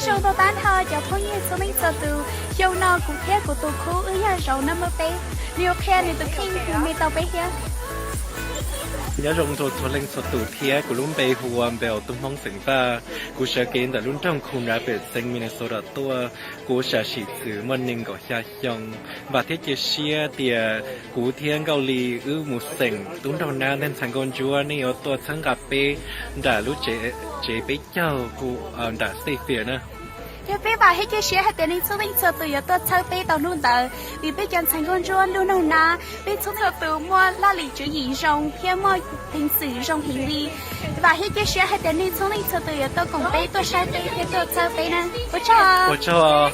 Zoo tau tab nrho cov phooj ywg txhua leej txhua tus, xyoo no kuv thiab kuv tus khub wb yog Zoov Number peb, nws yuav qhia nws tus kheej hu me tau peb thiab. Nyob zoo rau txhua leej txhua tus thiab, kuv lub npe hu ua Npeus, tus Hmoob xeem Vaj. Kuv sawv kev ntawm lub nroog Coon Rapids, xeev Minnesota tuaj. Kuv sam sim txwv muaj nees nkaum xya xyoo. Vam thiab cia siab tias kuv thiab Nkauj Lis wb mus xeem tub nraug nab ntawm ntxhais nkauj ntsuab, nej yuav tuaj txhawb nqa peb nram lub tsev peb caug hu nram State Fair na. Yog peb vam thiab cia siab hais tias nej txhua leej txhua tus yuav tuaj txhawb peb tau hnub ntawd, vim peb cov ntxhais nkauj ntsuab ntuj nraug nab, peb txhua txhua tus muaj laj lim tswv yim zoo thiab muaj peev xwm zoo heev li. Vam thiab cia siab hais tias nej txhua leej txhua tus yuav tuaj koom peb, tuaj saib peb thiab tuaj txhawb peb na. Ua tsaug.